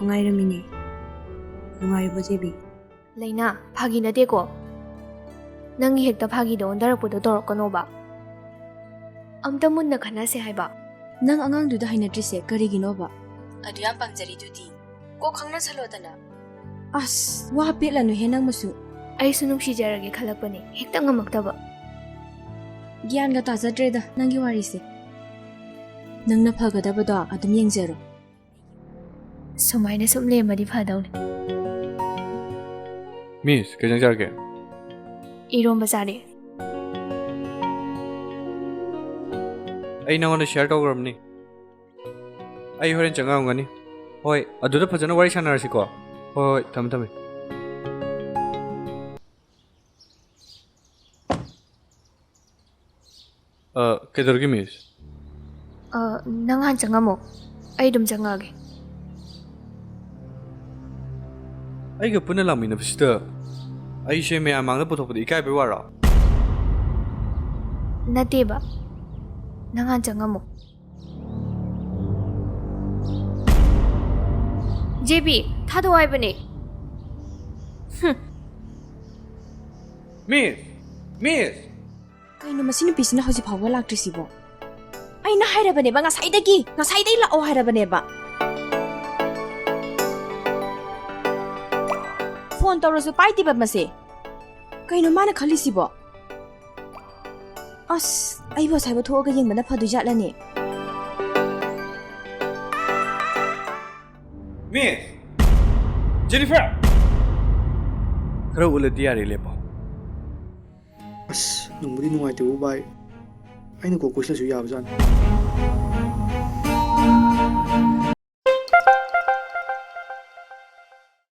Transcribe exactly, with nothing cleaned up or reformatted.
ꯅꯨꯡꯉꯥꯏꯔꯝꯃꯤꯅꯦ꯫ ꯅꯨꯡꯉꯥꯏꯔꯤꯕꯣ, ꯖꯦꯕꯤ? ꯂꯩꯅꯥ, ꯐꯥꯒꯤ ꯅꯠꯇꯦꯀꯣ꯫ ꯅꯪꯒꯤ ꯍꯦꯛꯇ ꯐꯥꯒꯤꯗ ꯑꯣꯟꯊꯔꯛꯄꯗꯣ ꯇꯧꯔꯛꯀꯅꯣꯕ꯫ ꯑꯝꯇ ꯃꯨꯟꯅ ꯈꯟꯅꯁꯦ ꯍꯥꯏꯕ꯫ ꯅꯪ ꯑꯉꯥꯡꯗꯨꯗ ꯍꯩꯅꯗ꯭ꯔꯤꯁꯦ ꯀꯔꯤꯒꯤꯅꯣꯕ? ꯑꯗꯨ ꯌꯥꯝ ꯄꯥꯝꯖꯔꯤꯗꯨꯗꯤ꯫ ꯀꯣꯛ ꯈꯪꯅꯁꯜꯂꯣꯗꯅ꯫ ꯑꯁ, ꯋꯥ ꯄꯦꯠꯂꯅꯨꯍꯦ ꯅꯪ ꯃꯁꯨ꯫ ꯑꯩꯁꯨ ꯅꯨꯡꯁꯤꯖꯔꯒꯦ ꯈꯜꯂꯛꯄꯅꯦ, ꯍꯦꯛꯇ ꯉꯝꯃꯛꯇꯕ꯫ ꯒ꯭ꯌꯥꯟꯒ ꯇꯥꯖꯗ꯭ꯔꯦꯗ ꯅꯪꯒꯤ ꯋꯥꯔꯤꯁꯦ꯫ ꯅꯪꯅ ꯐꯒꯗꯕꯗꯣ ꯑꯗꯨꯝ ꯌꯦꯡꯖꯔꯣ꯫ ꯁꯨꯃꯥꯏꯅ ꯁꯨꯝ ꯂꯦꯝꯃꯗꯤ ꯐꯗꯧꯅꯤ꯫ ꯃꯤꯁ, ꯀꯩ ꯏꯟꯖꯥꯡ ꯆꯥꯔꯒꯦ? ꯏꯔꯣꯝꯕ ꯆꯥꯔꯦ꯫ ꯑꯩ ꯅꯉꯣꯟꯗ ꯁꯤꯌꯔ ꯇꯧꯈ꯭ꯔꯕꯅꯤ꯫ ꯑꯩ ꯍꯣꯔꯦꯟ ꯆꯪꯉꯛꯑꯝꯒꯅꯤ꯫ ꯍꯣꯏ, ꯑꯗꯨꯗ ꯐꯖꯅ ꯋꯥꯔꯤ ꯁꯥꯟꯅꯔꯁꯤꯀꯣ꯫ ꯍꯣꯏ, ꯍꯣꯏ, ꯊꯝꯃꯦ, ꯊꯝꯃꯦ꯫ ꯑ, ꯀꯩꯗꯧꯔꯒꯦ, ꯃꯤꯁ? ꯑ, ꯅꯪ ꯍꯥꯟ ꯆꯪꯉꯝꯃꯣ, ꯑꯩ ꯑꯗꯨꯝ ꯆꯪꯉꯛꯑꯒꯦ꯫ ꯑꯩꯒ ꯄꯨꯟꯅ ꯂꯥꯛꯃꯤꯟꯅꯕꯁꯤꯗ ꯑꯩꯁꯦ ꯃꯌꯥꯝ ꯃꯥꯡꯗ ꯄꯨꯊꯣꯛꯄꯗ ꯏꯀꯥꯏꯕꯩ ꯋꯥꯔꯣ? ꯅꯠꯇꯦꯕ, ꯅꯪ ꯍꯥꯟ ꯆꯪꯉꯝꯃꯣ꯫ ꯖꯦꯕꯤ, ꯊꯥꯗꯣꯛꯑꯣ ꯍꯥꯏꯕꯅꯦ꯫ ꯍꯨꯝ꯫ ꯃꯤꯁ! ꯃꯤꯁ! ꯀꯩꯅꯣ ꯃꯁꯤ ꯅꯨꯄꯤꯁꯤꯅ ꯍꯧꯖꯤꯛ ꯐꯥꯎꯕ ꯂꯥꯛꯇ꯭ꯔꯤꯁꯤꯕꯣ? ꯑꯩꯅ ꯍꯥꯏꯔꯕꯅꯦꯕ ꯉꯁꯥꯏꯗꯒꯤ, ꯉꯁꯥꯏꯗꯒꯤ ꯂꯥꯛꯑꯣ ꯍꯥꯏꯔꯕꯅꯦꯕ꯫ ꯐꯣꯟ ꯇꯧꯔꯁꯨ ꯄꯥꯏꯗꯦꯕ ꯃꯁꯦ꯫ ꯀꯩꯅꯣ ꯃꯥꯅ ꯈꯜꯂꯤꯁꯤꯕꯣ? ꯑꯁ, ꯑꯩꯕꯨ ꯑꯁꯥꯏꯕ ꯊꯣꯛꯑꯒ ꯌꯦꯡꯕꯅ ꯐꯗꯣꯏ ꯖꯥꯠꯂꯅꯦ? ꯃꯤꯁ! ꯖꯦꯅꯤꯐꯔ! ꯈꯔ ꯎꯠꯂꯗꯤ ꯌꯥꯔꯦ, ꯂꯦꯞꯄꯣ꯫ ꯑꯁ, ꯅꯨꯡꯕꯨꯗꯤ ꯅꯨꯡꯉꯥꯏꯇꯦꯕꯨ ꯚꯥꯏ꯫ ꯑꯩꯅ ꯀꯣꯛ ꯀꯣꯏꯁꯤꯜꯂꯁꯨ ꯌꯥꯕꯖꯥꯠꯅꯤ꯫